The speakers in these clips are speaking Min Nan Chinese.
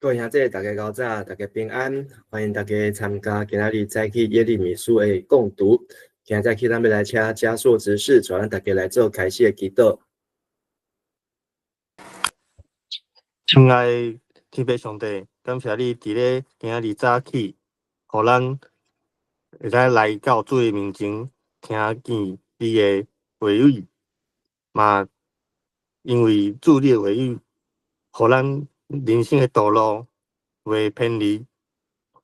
各位兄弟，大家𠢕早，大家平安，歡迎大家參加今仔日早起耶利米書的共讀。今仔早起，咱欲來請嘉碩執事帶咱大家來做開始的祈禱。親愛天父上帝，感謝你佇咧今仔日早起，予咱會使來到主的面前，聽見你的話語，嘛因為主你的話語，予咱人生的道路袂偏離。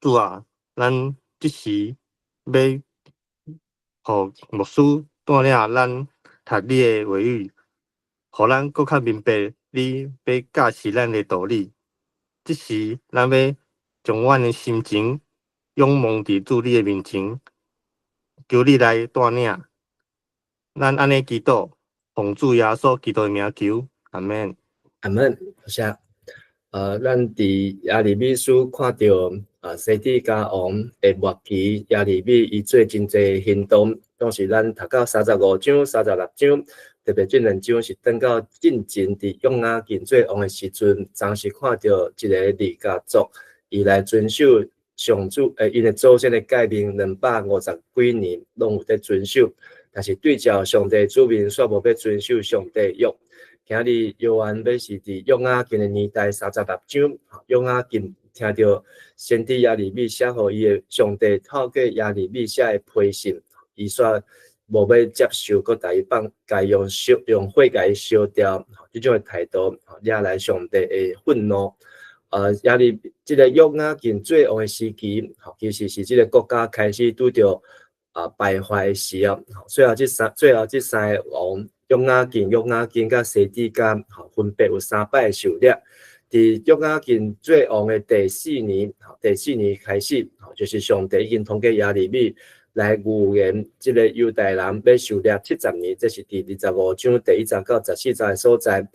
主啊，咱這時欲予牧師帶領咱讀你的話語，予咱閣較明白你欲教示咱的道理。這時，咱欲將阮的心情仰望佇主你的面前，求你來帶領。咱按呢祈禱，奉主耶穌基督的名求，阿們。阿們，多謝。咱佇耶利米書看著西底家王的末期，耶利米伊做真濟行動，當時咱讀到35章、36章，特別這兩章是轉到進前佇約雅敬做王的時陣，當時看著一个利甲族，伊來遵守上主𪜶的祖先的誡命，250幾年攏有佇遵守，但是對照上帝子民，煞無欲遵守上帝約。今日約翰欲是佇約雅敬的年代三十六章，約雅敬聽著先知耶利米寫予伊的上帝透過耶利米寫的批信，伊煞無欲接受，閣共伊放，共伊用燒用火共伊燒掉，這種的態度，惹來上帝的憤怒。耶利這个約雅敬做王的時期，其實是這个國家開始拄著敗壞的時候。最後這三个王，約雅敬、約雅斤佮西底家，分別有三擺受掠。佇約雅敬做王的第四年，第四年開始，就是上帝已經通過耶利米來預言，這个猶大人欲受掠70年，這是佇25章第1節到14節的所在。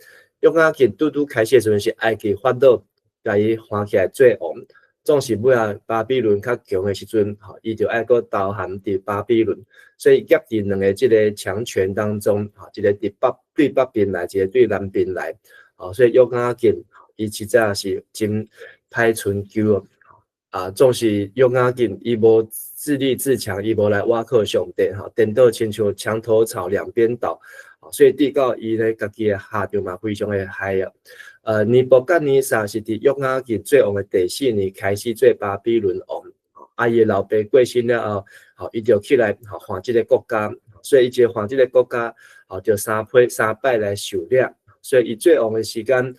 約雅敬拄拄開始的時陣是埃及法老共伊還起來做王，總是尾仔巴比倫較強的時陣，伊就愛閣投降佇巴比倫，所以夾佇兩个這个強權當中，一个佇北對北邊來，一个對南邊來，所以約雅敬伊實在是真歹春秋啊！總是約雅敬伊無自立自強，伊無來倚靠上帝，顛倒親像牆頭草兩邊倒，所以直到伊咧家己的下場嘛非常的害啊！尼布甲尼撒是佇約雅敬做王的第四年開始做巴比倫王，伊的老爸過身了後，伊就起來換這个國家，所以伊就換這个國家，就三批三擺來受掠，所以伊做王的時間，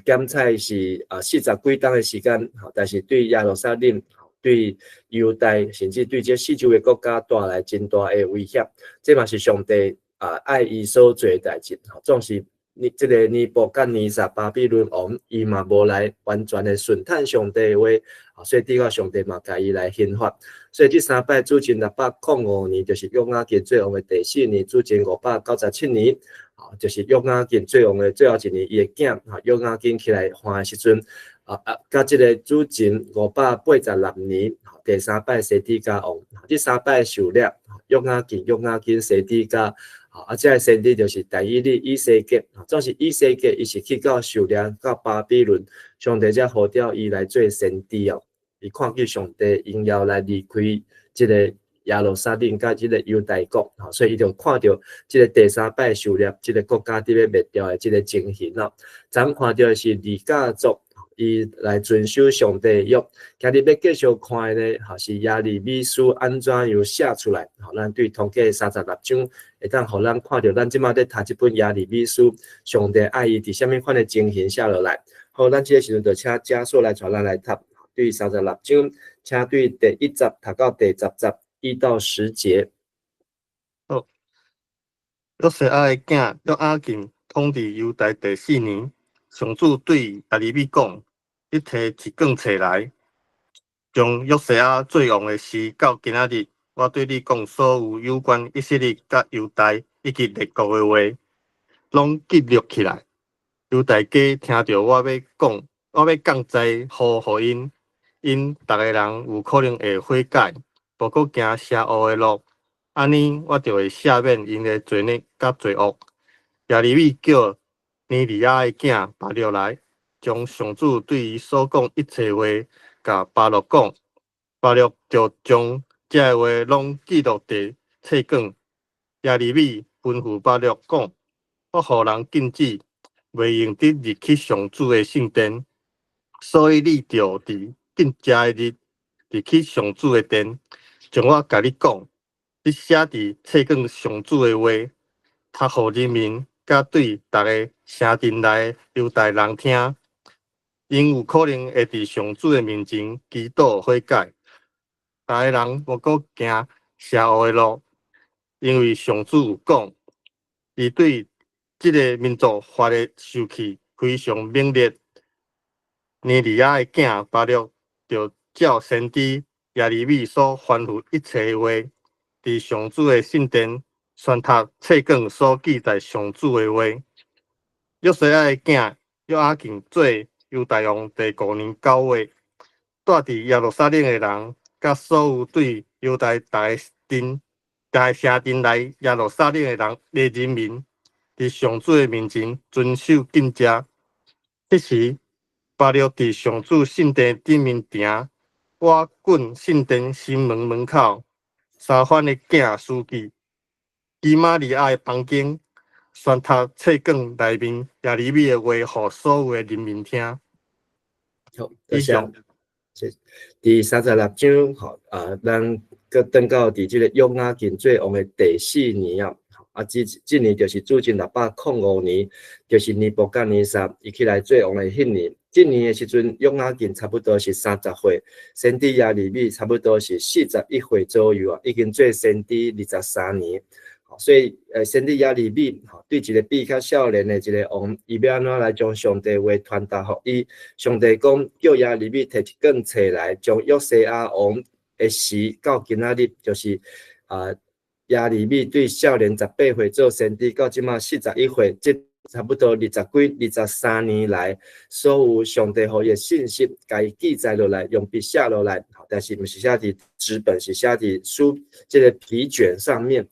減彩是40幾冬的時間，但是對耶路撒冷、對猶大，甚至對這四周的國家帶來真大的威脅，這嘛是上帝愛伊所做的代誌，總是。你這个尼布甲尼撒巴比倫王，伊嘛無來完全的順趁上帝的話，所以拄好上帝嘛共伊來刑罰。所以這三擺主前605年，就是約雅敬做王的第四年；主前597年，就是約雅敬做王的最後一年，伊的囝約雅斤起來換的時陣，佮這个主前586年，第三擺西底家王，這三擺受掠，約雅敬、約雅斤、西底家。這个先知就是但以理、以西結，總是以西結，伊是去到受掠到巴比倫，上帝才呼召伊來做先知哦。伊看見上帝榮耀來離開這个耶路撒冷佮這个猶大國，所以伊就看著這个第三擺受掠，這个國家佇欲滅掉的這个情形咯。昨看著的是利甲族，伊來遵守上帝的約。今日欲繼續看的呢，是耶利米書按怎樣寫出來。咱對統計36章，會當予咱看著，咱這馬佇讀這本耶利米書，上帝愛伊佇啥物款的情形寫落來。好，咱這个時陣就請嘉碩來帶咱來讀，對三十六章，請對第一節讀到第10節，1到10節。好，約西亞的囝約雅敬統治猶大第四年，上主對耶利米講：你提一卷冊來，將約西亞做王的時到今仔日，我對你講所有有關以色列佮猶大以及列國的話，攏記錄起來。猶大家聽著我欲講，我欲降災禍予𪜶，𪜶逐个人有可能會悔改，無閣行邪惡的路，按呢我就會赦免𪜶的罪孽佮罪惡。耶利米叫尼利亞的囝巴錄來。將上主對伊所講一切話，共巴錄講。巴錄就將這話攏記錄佇冊卷。耶利米吩咐巴錄講：我予人禁止，袂用得入去上主的聖殿，所以你著佇禁食的日入去上主的殿，將我共你講，你寫佇冊卷上主的話，讀予人民，佮對逐个城鎮來的猶大人聽，𪜶有可能會佇上主的面前祈禱悔改。逐个人無閣行邪惡的路，因為上主有講，伊對這个民族發的受氣非常猛烈。尼利亞的囝巴錄就照先知耶利米所吩咐一切的話，佇上主的聖殿宣讀冊卷所記載上主的話。約西亞的囝約雅敬做猶大王第五年九月，住佇耶路撒冷的人，佮所有對猶大逐个鎮、逐个城鎮來耶路撒冷的人的人民，佇上主的面前遵守禁食。彼時，巴錄佇上主聖殿頂面埕，倚近聖殿新門門口，沙番的囝書記基瑪利亞的房間，宣讀冊卷內面耶利米的話，予所有的人民聽。好，多謝。第三十六章，吼啊，咱閣轉到佇這个約雅敬做王的第四年啊，啊，這年就是主前605年，就是尼布甲尼撒伊起來做王的彼年。這年的時陣，約雅敬差不多是30歲，先知耶利米差不多是41歲左右啊，已經做先知23年。所以，先知耶利米，吼，對一个比較少年的一个王，伊欲按怎來將上帝話傳達予伊？上帝講叫耶利米提一卷冊來，將約西亞王的時到今仔日，就是啊，耶利米對少年18歲做先知，到這馬41歲，這差不多20幾、23年來，所有上帝予伊的信息，共伊記載落來，用筆寫落來，但是毋是寫佇紙本，是寫佇書這个皮卷上面。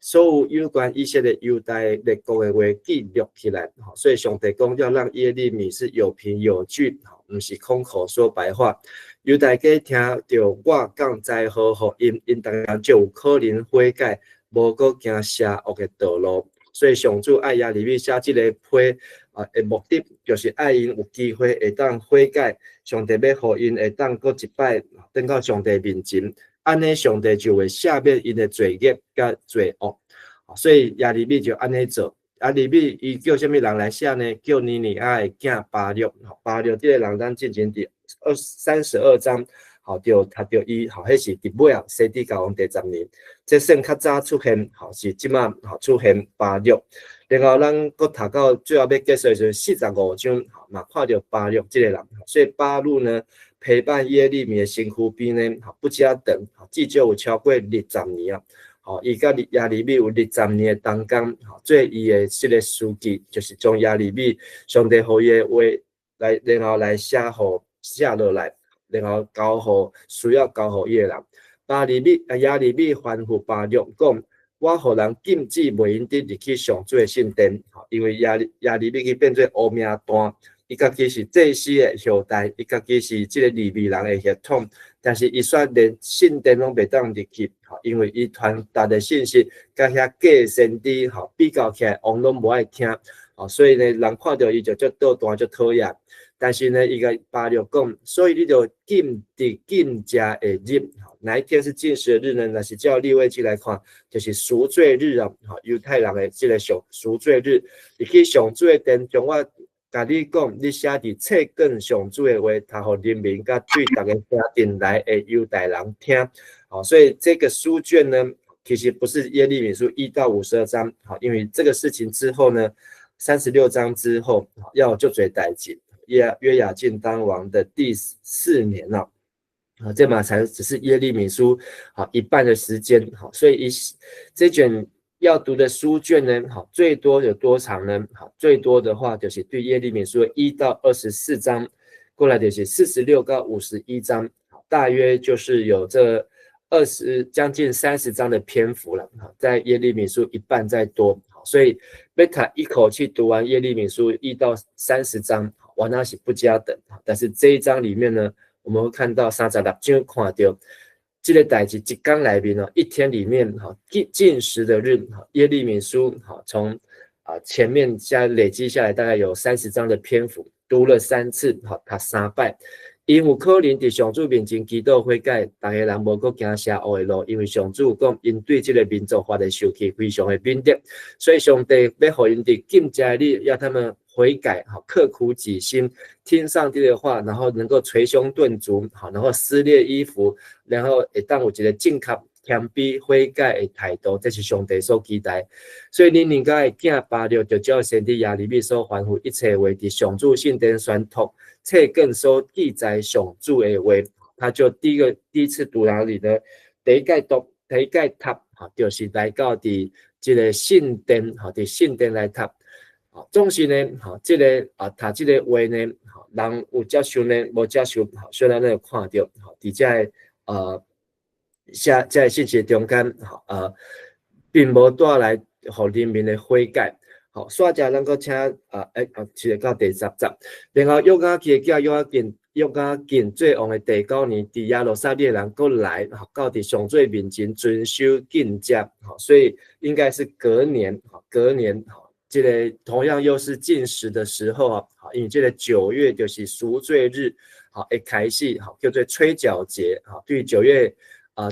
所有有關以色列猶大列國的話記錄起來，所以上帝講要讓耶利米是有憑有據，毋是空口說白話。猶大家聽著我降災禍予𪜶，𪜶當然就有可能悔改，無閣行邪惡的道路。所以上主愛耶利米寫這个批啊的目的，就是愛𪜶有機會會當悔改。上帝欲予𪜶會當閣一擺轉到上帝面前，按呢上帝就會赦免𪜶的罪孽佮罪惡。所以耶利米就按呢做。耶利米伊叫啥物人來寫呢？叫尼利亞的囝巴錄。巴錄這个人，咱進前佇32章，吼，就讀著伊，吼，彼是佇尾仔，西底家王第十年，這算較早出現，吼，是這馬吼出現巴錄。然後咱閣讀到最後欲結束的時陣，45章，吼，嘛看著巴錄這个人。所以巴錄呢，陪伴耶利米的身軀邊呢，吼，不加等，至少有超過二十年啊。吼，伊佮耶利米有二十年的同工，吼，做伊的這个書記，就是將耶利米上帝予伊的話來，然後來寫予寫落來，然後交予需要交予伊的人。巴利米啊，耶利米吩咐巴錄講：我予人禁止袂用得入去上主的聖殿，吼，因為耶利米去變做烏名單，伊家己是祭司的後代，伊家己是這个利未人的血統，但是伊煞連聖殿攏袂當入去，吼，因為伊傳達的信息，佮遐假先知吼比較起來，王攏無愛聽，吼，所以呢，人看著伊就足倒彈，足討厭。但是呢，伊共巴錄講，所以你著禁佇禁食的日，哪一天是禁食的日呢？若是照利未記來看，就是贖罪日啊，吼，猶太人的這个上贖罪日，入去上主的殿，將我共你講，你寫佇冊卷上主的話，讀予人民佮對逐个城鎮來的猶大人聽。好，所以這个書卷呢，其實不是耶利米書1到52章，好，因為這個事情之後呢，36章之後要足濟代誌。約雅敬當王的第四年了，啊，這嘛才只是耶利米書好一半的時間，好，所以一這卷要讀的書卷呢，好，最多有多長呢？好，最多的話就是對耶利米書1到24章，過來就是46到51章，大約就是有這20將近30章的篇幅了，在耶利米書一半再多，所以欲讀一口氣讀完耶利米書1到30章。原來是不加等。但是這一章裡面呢，我們會看到36章看著這个代誌一工內面哦，一天裡面哈禁食的日，耶利米書哈從前面加累積下來大概有30章的篇幅，讀了三次，哈讀三擺。𪜶有可能佇上主面前祈禱悔改，逐个人無閣行邪惡的路，因為上主講，𪜶對這个民族發的受氣，非常的敏捷，所以上帝欲予𪜶佇禁食的日，要他們悔改，哈，刻苦己心，聽上帝的話，然後能夠捶胸頓足，好，然後撕裂衣服，然後會當有一个正確謙卑悔改的態度，這是上帝所期待。所以尼尼甲的囝巴錄就照先知耶利米所吩咐一切話，佇上主聖殿宣讀冊卷所記載上主的話，他就第一次讀哪裡呢？第一擺讀，第一擺讀，吼，就是來到佇這個聖殿，吼，佇聖殿來讀。吼，總是呢，吼，這个讀這个話呢，吼，人有接受呢，無接受，吼，所以咱會看著，吼，佇這个寫這个信息中間，吼，並無帶來予人民的悔改。好，煞者咱閣請欸，是到第10節。然後約雅敬的囝約雅敬做王的第九年，佇耶路撒冷的人閣來，吼，到佇上主面前遵守禁食，吼，所以應該是隔年，吼，隔年，吼，這个同樣又是禁食的時候啊，因為這个9月就是贖罪日，好，會開始，吼，叫做吹角節，吼，對9月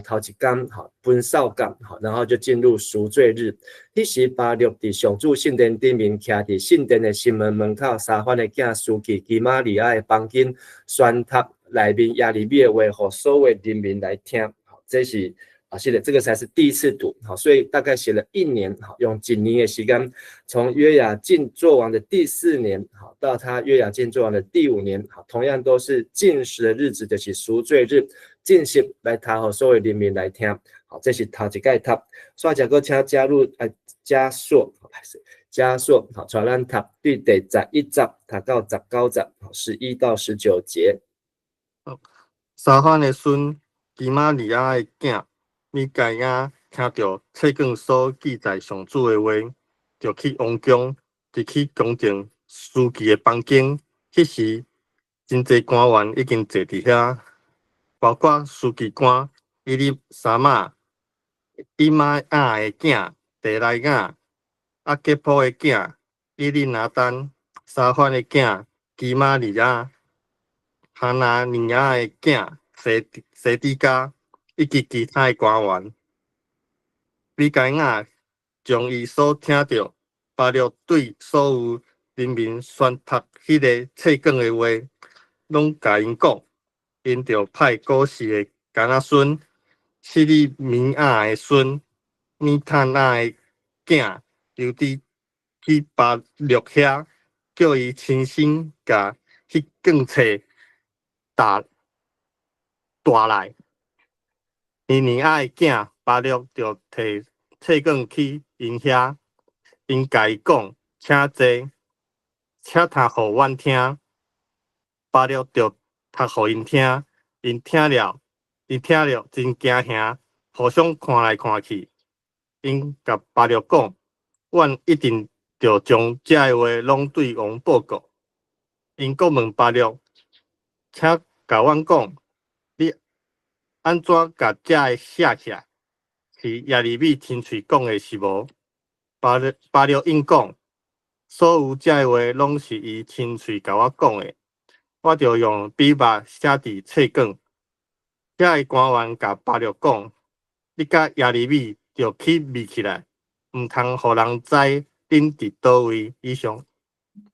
頭一工，吼，分掃節，吼，然後就進入贖罪日。彼時巴錄佇上主聖殿頂面，徛佇聖殿的新門門口，沙番的囝書記基瑪利亞的房間，宣讀內面耶利米的話，予所有人民來聽。好，這是啊，是的，這個才是第一次讀，好，所以大概寫了一年，好，用一年的時間，從約雅敬做王的第四年，好，到他約雅敬做王的第五年，好，同樣都是禁食的日子，就是贖罪日。禁食來讀，予所有人民來聽，好，這是頭一擺讀。煞者閣請加入加碩，加碩，好，帶咱讀對第11節讀到19節，11到19節。沙番的孫基瑪利亞的囝米該亞聽著冊卷所記載上主的話，就去王宮，入去宮殿書記的房間。彼時真濟官員已經坐佇遐，包括書記官以利沙瑪、以瑪雅的囝提萊雅、亞結波的囝以利拿單、沙番的囝基瑪利亞、哈拿尼亞的囝西底家，以及其他的官員。米該亞將伊所聽著巴錄對所有人民宣讀彼个冊卷的話，攏共𪜶講。𪜶就派古實的囡仔孫設利米亞的孫米坦亞的囝猶底去巴錄遐，叫伊親身共彼卷冊帶來。尼尼亞的囝巴錄就提冊卷去𪜶遐，𪜶共伊講：請坐，請讀予阮聽。巴錄就讀予𪜶聽，𪜶聽了真驚嚇，互相看來看去。𪜶共巴錄講：阮一定著將這个話攏對王報告。𪜶閣問巴錄：請共阮講，你按怎共這个寫起來？是耶利米親喙講的是無？巴錄應講：所有這个話攏是伊親喙共我講的，我就用筆墨寫佇冊卷。遐个官員共巴錄講：你佮耶利米著去覕起來，毋通予人知恁佇佗位。以上。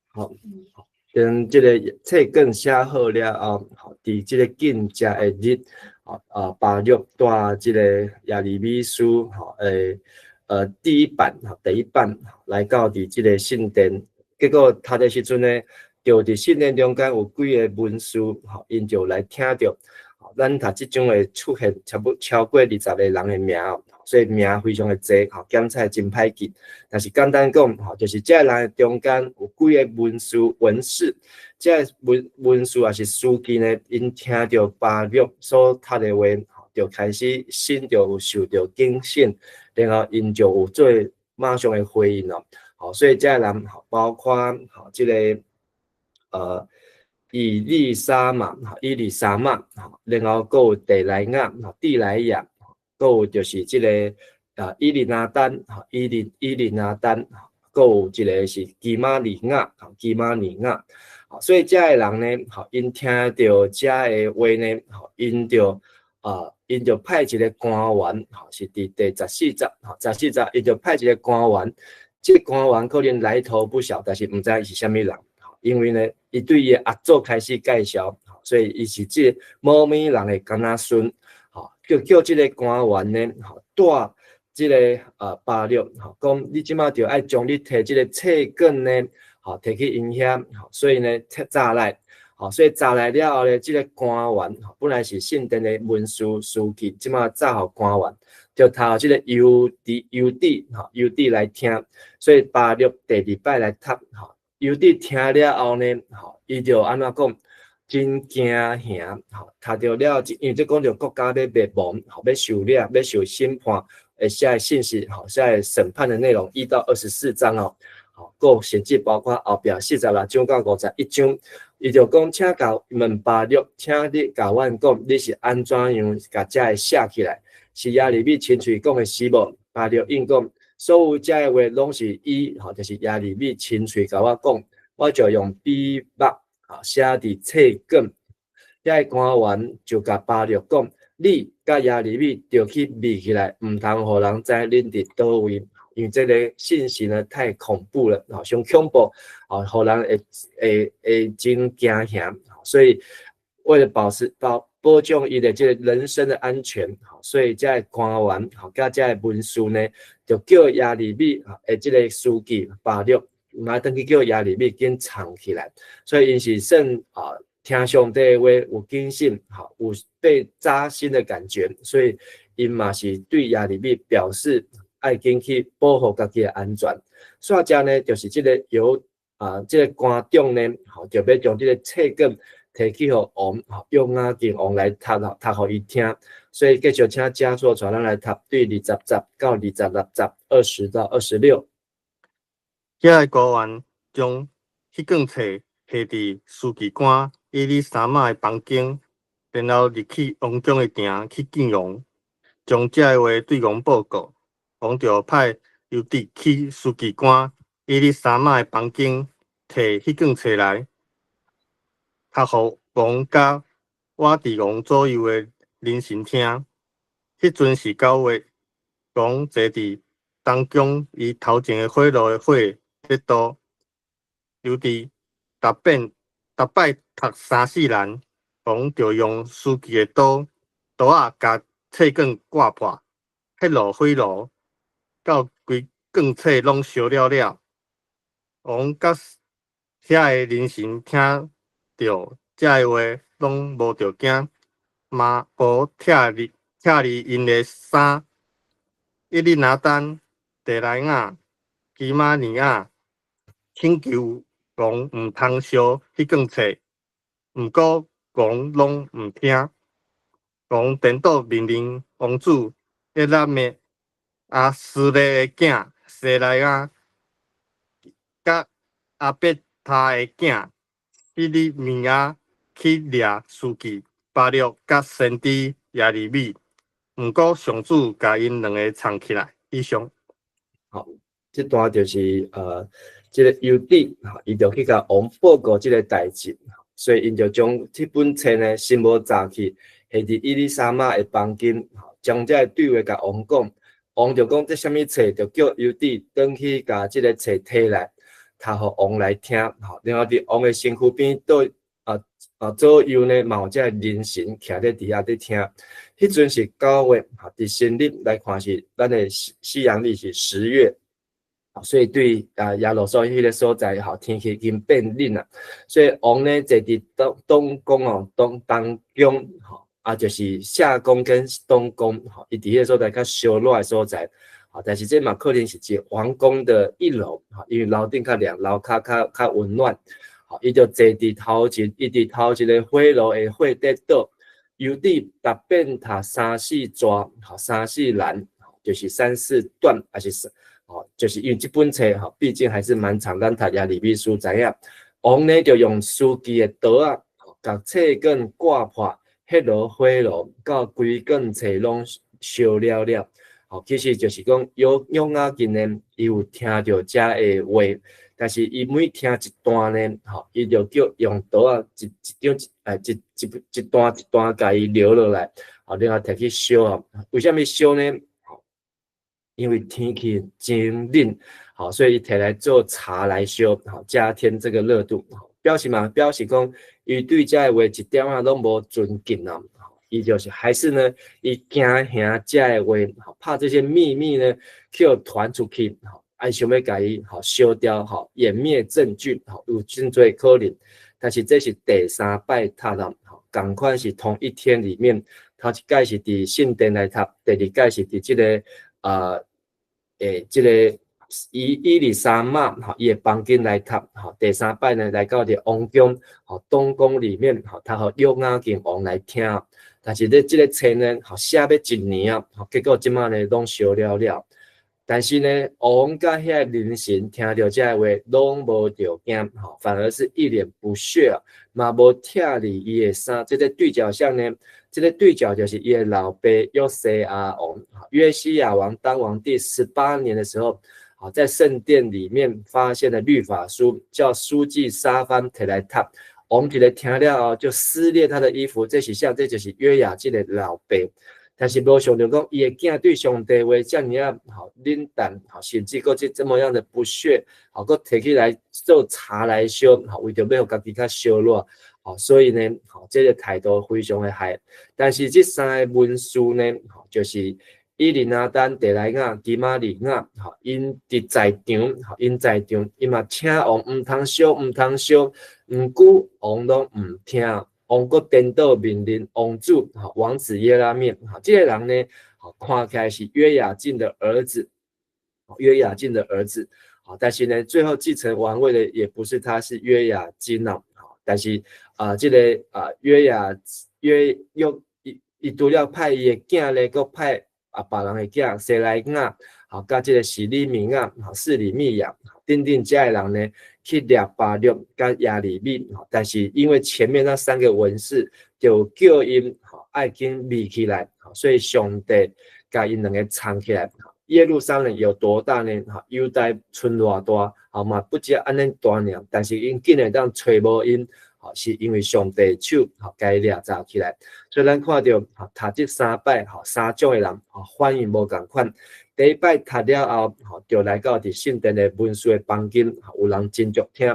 好，等這个冊卷寫好了後，佇這个禁食的日，巴錄帶這个耶利米書，吼，第一版來到佇這个聖殿，結果讀的時陣呢，就佇聖殿中間有幾个文士，吼，𪜶就來聽著，咱讀這章會出現差不超過20個人的名，所以名非常的濟，吼，檢查真歹記。但是簡單講，吼，就是這个人中間有幾个文士，這个文士抑是書記呢，𪜶聽著巴錄所讀的話，就開始心就有受著警醒，然後𪜶就有做馬上的回應咯。好，所以這个人包括吼這个以利沙瑪，以利沙瑪，然後閣有地萊雅，地萊雅，閣有就是這个以利拿單，以利拿單，閣有一个是基瑪利亞，基瑪利亞。所以遮的人呢，𪜶聽著遮的話呢，𪜶就派一个官員，是佇第十四節，十四節，𪜶就派一个官員，這个官員可能來頭不小，但是毋知伊是啥物人，因為呢，伊對伊的阿祖開始介紹，所以伊是這个某物人的囡仔孫，就叫這个官員呢，帶這个巴錄，講你這馬就愛將你提這个冊卷呢，提去𪜶遐，所以呢，查來，所以查來了後呢，這个官員本來是聖殿的文書書記，這馬查予官員，就讀予這个猶弟猶弟，猶弟來聽，所以巴錄第二擺來讀，猶弟聽了後呢，伊就按怎講，真驚嚇，讀著了，因為這講著國家欲滅亡，欲受掠，欲受審判，會寫的信息，寫的審判的內容，1到24章哦。閣甚至包括後壁46章到51章，伊就講，請共問巴錄，請你共阮講，你是按怎樣共遮的寫起來？是耶利米親喙講的是無？巴錄應講，所有遮的話攏是伊，就是耶利米親喙共我講，我就用筆墨寫佇冊卷。遐个官員就共巴錄講，你佮耶利米著去覕起來，毋通予人知恁佇佗位。因為這个信息呢太恐怖了，傷恐怖，予人會真驚嚇，所以為了保持保保障伊的這个人身的安全，所以遮个官員，佮遮个文書呢，就叫耶利米的這个書記巴錄，嘛轉去叫耶利米緊藏起來，所以𪜶是算聽上帝的話有警醒，有被扎心的感覺，所以𪜶嘛是對耶利米表示愛緊去保護家己的安全。煞遮呢，就是這个由這个官長呢，就欲將這个冊卷提去予王，約雅敬王來讀，讀予伊聽。所以繼續請嘉碩帶咱來讀對20節到26節，20到26。遮个官員將彼卷冊下佇書記官以利沙瑪的房間，然後入去王宮的埕去見王，將遮个話對王報告。王就派猶弟去書記官以利沙瑪的房間，提彼卷冊來，讀予王佮倚佇王左右的人臣聽。彼陣是9月，王坐佇東宮伊頭前的火爐的火咧度，猶弟逐擺讀三四欄，王就用書記的刀刀仔共冊卷割破，彼落火爐，到規卷冊攏燒了了。王佮遐个人臣聽著這个話，攏無著驚，麻布拆離拆離𪜶的衫。以利拿單、地萊雅、基瑪利亞請求王毋通燒彼卷冊，毋過王攏毋聽。王顛倒命令王子耶拿篾、亞斯利的囝西萊亞，佮亞伯他的囝希利米亞去掠書記巴錄佮先知耶利米，毋過上主共𪜶兩个藏起來。以上。好，這段就是這个猶弟，伊就去共王報告這个代誌，所以𪜶就將這本冊呢，先無查去，下佇以利沙瑪的房間，將這个對話共王講，王就講這啥物冊，就叫猶弟轉去共這个冊提來，讀予王來聽，然後佇王的身軀邊倒左右呢，嘛有這个人臣徛咧佇遐咧聽。彼陣是9月，佇新曆來看是咱的西洋曆是10月，所以對耶路撒冷彼个所在，天氣已經變冷啦。所以王呢坐佇東宮哦，東宮，就是夏宮跟冬宮，伊佇彼个所在較燒熱的所在，但是這嘛可能是一個皇宮的一樓，因為樓頂較涼，樓跤較溫暖，伊就坐佇頭前，伊佇頭一个火爐的火底倒。猶弟逐遍讀三四逝，三四欄，就是三四段，還是，就是因為這本冊，畢竟還是蠻長，咱讀耶利米書知影。王呢就用書記的刀仔，共冊卷割破，彼爐火爐到規卷冊攏燒了了。吼，其實就是講約雅敬呢，伊有聽著遮的話，但是伊每聽一段呢，吼，伊就叫用刀仔一一張一一一一段一段共伊留落來，吼，然後提去燒啊。為啥物燒呢？因為天氣真冷，吼，所以伊提來做柴來燒，吼，加添這個熱度。表示嘛，表示講伊對遮的話一點仔攏無尊敬啊。伊就是還是呢，伊驚嚇遮的話，怕這些秘密呢，去予傳出去，吼，愛想欲共伊吼燒掉，吼，湮滅證據，吼，有真濟可能。但是這是第三擺讀啦，吼，仝款是同一天裡面，頭一擺是佇聖殿來讀，第二擺是佇這个啊，這个以利沙瑪，吼，伊的房間來讀，吼，第三擺呢來到佇王宮，吼，東宮裡面，吼，讀予約雅敬王來聽。但是咧，這个冊呢，吼，寫欲一年啊，吼，結果這馬呢攏燒了了。但是呢，王佮遐个人臣聽著這个話，攏無著驚，吼，反而是一臉不屑，嘛無拆離伊的衫。這个對照啥呢？這个對照就是伊的老爸約西亞王，約西亞王當王第18年的時候，啊，在聖殿裡面發現了律法書，叫書記沙番提來讀。王一个聽了後，就撕裂他的衣服。這是啥？這就是約雅敬的老爸。但是無想著講，伊的囝對上帝話遮爾仔吼冷淡，吼，甚至閣這這麼樣的不屑，吼，閣提起來做柴來燒，吼，為著欲予家己較燒熱，吼，所以呢，吼，這个態度非常的害。但是這三个文書呢，吼，就是以利拿單、地萊雅、基瑪利亞，吼，𪜶佇在場，吼，𪜶在場，伊嘛請王毋通燒，毋通燒，毋過王攏毋聽，王閣顛倒命令王子，吼，王子耶拉篾，吼，這个人呢，吼，看起來是約雅敬的兒子，約雅敬的兒子，吼，但是呢，最後繼承王位的也不是他，是約雅斤哦，但是啊，這个啊約雅約約伊伊除了派伊的囝咧，閣派啊別人的囝西萊雅，吼，佮這个示利米亞，吼，示利米亞，等等遮的人呢，去掠巴錄佮耶利米，但是因為前面那三個文士就叫𪜶吼愛緊密起來，所以上帝共𪜶兩个藏起來。耶路撒冷有多大呢？吼，猶大賰偌大，吼嘛不止按呢大爾，但是𪜶竟然當揣無𪜶，吼，是因為上帝手吼共伊掠查起來。所以咱看著吼讀這三擺吼三種的人吼反應無仝款。第一擺讀了後，吼就來到佇聖殿的文書的房間，有人真足聽，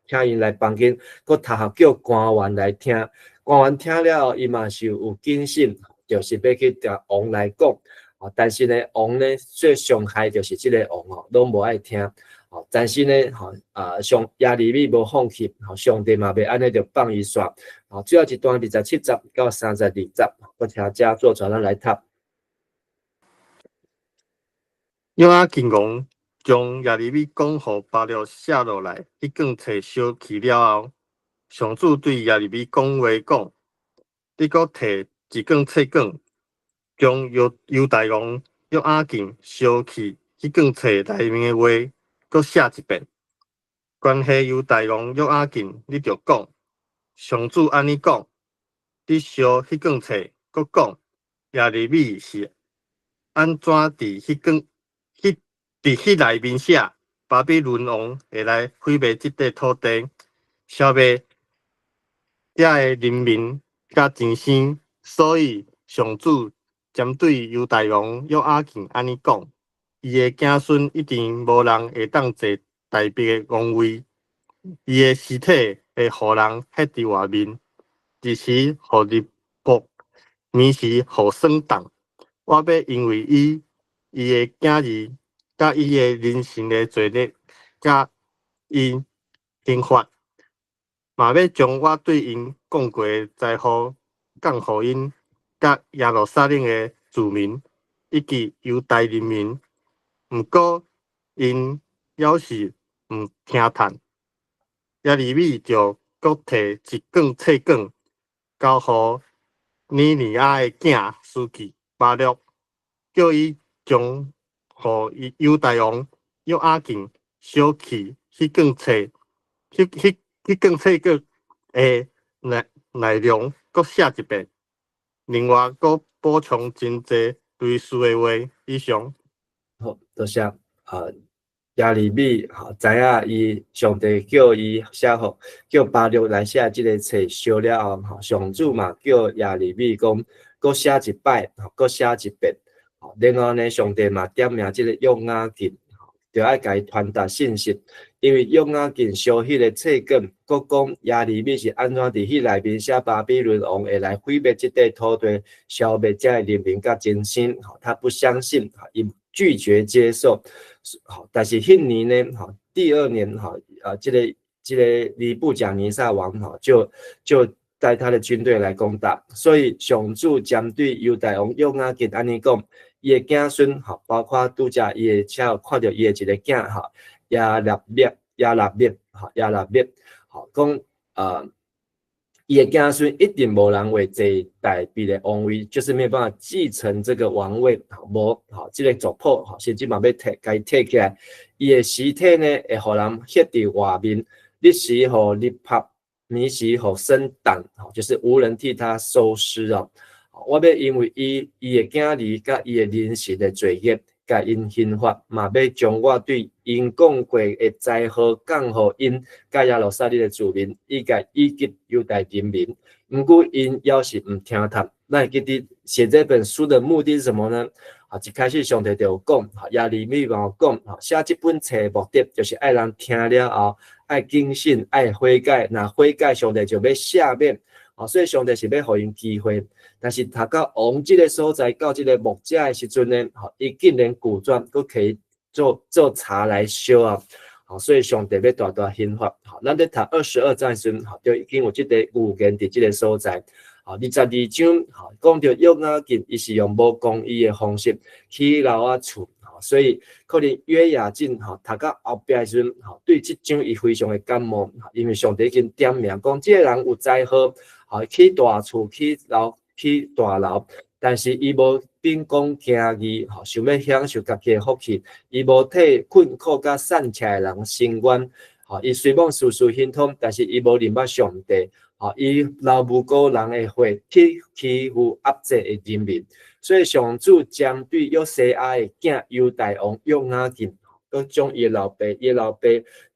請𪜶來房間，閣讀予叫官員來聽。官員聽了後，伊嘛是有警醒，就是欲去共王來講。但是呢，王呢最傷害就是這个王哦，攏無愛聽。但是呢，吼啊，上耶利米無放棄，吼，上帝嘛袂按呢就放伊煞。最後一段27節到32節，我請遮做傳咱來讀。約雅敬王將耶利米講予巴錄寫落來，彼卷冊燒去了後，上主對耶利米講話講：你閣提一卷冊卷，將猶大王約雅敬燒去彼卷冊內面的話，閣寫一遍。關係猶大王約雅敬，你著講：上主按呢講，你燒彼卷冊，閣講耶利米是按怎佇彼卷彼佇彼內面寫，巴比倫王會來毀滅這塊土地，消滅遮的人民佮精神，所以上主針對猶大王約雅敬按呢講，伊的子孫一定無人會當坐大衛的王位，伊的屍體會予人歇佇外面，日時予日曝，暝時予霜凍。我欲因為伊、伊的囝兒、佮伊的人臣的罪孽，共𪜶刑罰，嘛欲將我對𪜶講過的災禍降予𪜶，佮耶路撒冷的住民以及猶大人民。毋過𪜶猶是毋聽趁。耶利米就閣提一卷冊卷，交予尼利亞的囝書記巴錄，叫伊將予猶大王約雅敬燒去彼卷冊，彼彼去卷冊卷的內容，閣寫一遍。另外，閣補充真濟類似的話。以上。好，多謝。啊，耶利米吼，知影伊上帝叫伊寫予，叫巴錄來寫這個冊燒了後，吼，上主嘛叫耶利米講，閣寫一擺，吼，閣寫一遍。然後呢，上帝嘛點名這個約雅敬，著愛共伊傳達信息，因為約雅敬燒彼個冊卷，閣講耶利米是按怎佇彼內面寫巴比倫王會來毀滅這塊土地，消滅遮的人民佮精神，吼，他不相信，伊拒絕接受。好，但是彼年呢，吼，第二年，吼，啊，這個尼布甲尼撒王，吼，就帶他的軍隊來攻打，所以上主針對猶大王約雅敬按呢講，伊的子孫，吼，包括拄才伊的車看著伊的一个囝，吼，耶納列，耶納列，吼，耶納列，吼，講，伊的子孫一定無人會坐大衛的王位，就是沒有辦法繼承這個王位，無，吼，這個族譜，吼，甚至嘛欲提，共伊提起來，伊的屍體呢，會予人歇佇外面，日時予日曝，暝時予霜凍，吼，就是無人替他收屍哦。我欲因為伊伊的囝兒佮伊的鄰舍的罪孽，共𪜶刑罰，嘛欲將我對𪜶講過的災禍降予𪜶佮耶路撒冷的子民，以及以及猶大人民。毋過𪜶猶是毋聽從。咱會記得寫這本書的目的是什麼呢？啊，一開始上帝就有講，耶利米嘛有講，寫這本冊的目的就是愛人聽了後，愛警醒，愛悔改。若悔改，上帝就欲赦免。啊，所以上帝是欲予𪜶機會。但是讀到王這个所在，到這个牧者的時陣呢，吼，伊竟然拒絕，閣提做做柴來燒啊！吼，所以上帝欲大大刑罰。吼，咱咧讀22章的時陣，吼，就已經有這個預言佇這个所在。吼，22章，吼，講著約雅敬，伊是用無公義的方式起樓仔厝，吼，所以可能約雅敬，吼，讀到後壁的時陣，吼，對這章伊非常的感冒，因為上帝已經點名講，這个人有災禍，吼，起大厝，起樓。起大樓，但是伊無秉公行義，吼，想欲享受家己的福氣，伊無替困苦佮散赤的人伸冤，吼，伊雖罔事事亨通，但是伊無認捌上帝，吼，伊流無辜人的血，去欺負壓制的人民，所以上主針對約西亞的囝猶大王約雅敬，閣將伊的老爸，伊的老爸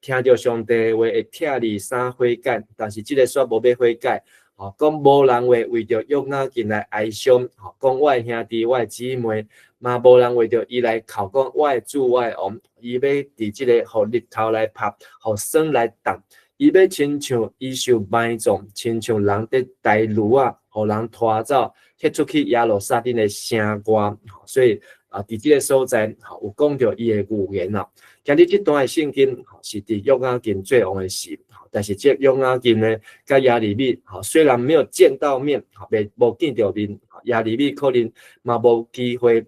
聽著上帝的話會拆離衫悔改，但是這个煞無欲悔改。吼，講無人會為著約雅敬來哀傷，吼，講我的兄弟、我的姊妹，嘛無人為著伊來哭，講我的主、我的王，伊欲佇這个予日頭來曝，予霜來凍，伊欲親像伊受埋葬，親像人佇抬驢仔，予人拖走，彼出去耶路撒冷的城外。所以啊，佇這个所在，吼，有講著伊的預言啊。今日這段的聖經是佇約雅敬做王的時。但是這約雅敬呢，佮耶利米，吼，雖然沒有見到面，吼，未無見著面，耶利米可能嘛無機會，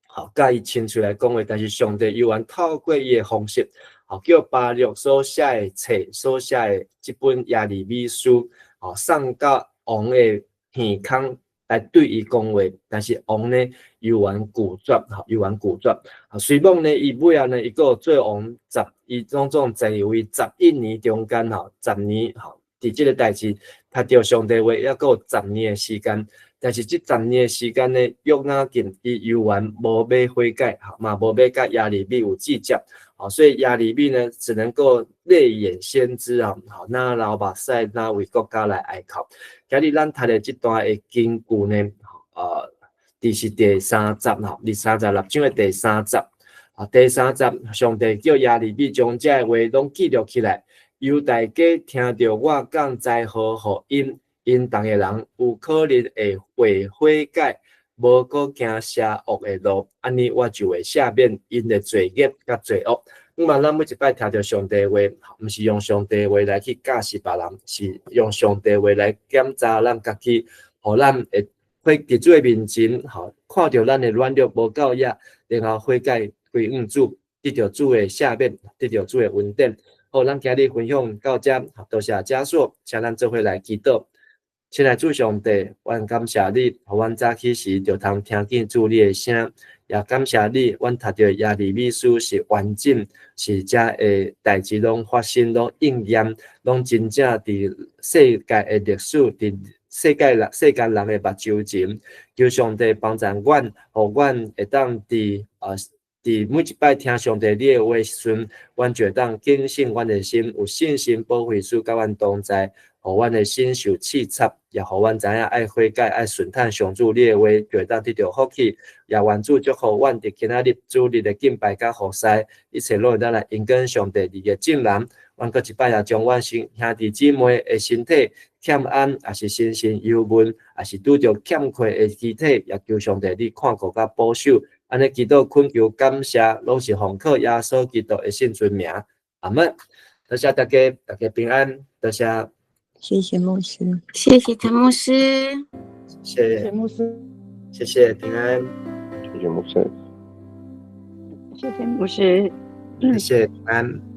吼，佮伊親喙來講話，但是上帝猶原透過伊的方式，吼，叫巴錄所寫的冊，所寫的這本耶利米書，吼，送到王的耳孔來對伊講話，但是王呢猶原拒絕，吼，猶原拒絕。啊，雖罔呢，伊尾仔呢，伊閣有做王十，伊總總在位11年中間，吼，十年，吼，佇這个代誌，讀著上帝話，猶閣有十年的時間。但是這十年的時間呢，約雅敬伊猶原無欲悔改，吼，嘛無欲佮耶利米有接觸，吼，所以耶利米呢，只能夠淚眼先知啊，吼，若流目屎，若為國家來哀哭。今日咱讀的這段的經句呢，佇是第三節，吼，第36章的第三節，啊，第三節，上帝叫耶利米將這个話攏記錄起來，猶大家聽著我降災禍予𪜶，𪜶仝的人有可能會會悔改，無閣行邪惡的路，按呢我就會赦免𪜶的罪孽佮罪惡。那麼咱每一擺聽著上帝話，毋是用上帝話來去教示別人，是用上帝話來檢查咱家己，予咱會會佇主的面前，吼，看著咱的軟弱無夠額，然後悔改歸向主，得著主的赦免，得著主的恩典。好，咱今日分享到這，多謝嘉碩，請咱做伙來祈禱。親愛主上帝，阮感謝你，予阮早起時就通聽見主你的聲，也感謝你，阮讀著耶利米書是完整，是遮的代誌攏發生，攏應驗，攏真正佇世界的歷史，佇世界人世間人的目睭前，求上帝幫助阮，予阮會當佇每一擺聽上帝你的話時陣，阮就會當警醒阮的心，有信心保惠師佮阮同在，予阮的心受刺插，也予阮知影愛悔改，愛順趁上主你的話，就會當得著福氣。也願主祝福阮佇今仔日主日的敬拜佮服侍，一切攏會當來榮光上帝你的正人。阮閣一擺也將阮兄弟姊妹的身體欠安，抑是心神憂悶，抑是拄著欠缺的肢體，也求上帝你看顧佮保守。按呢祈禱懇求感謝，攏是奉靠耶穌基督的聖尊名。阿門。多謝大家，大家平安。多謝。謝謝牧師，謝謝陳牧師，謝謝牧師，謝謝平安，謝謝牧師，謝謝牧師，謝謝平安。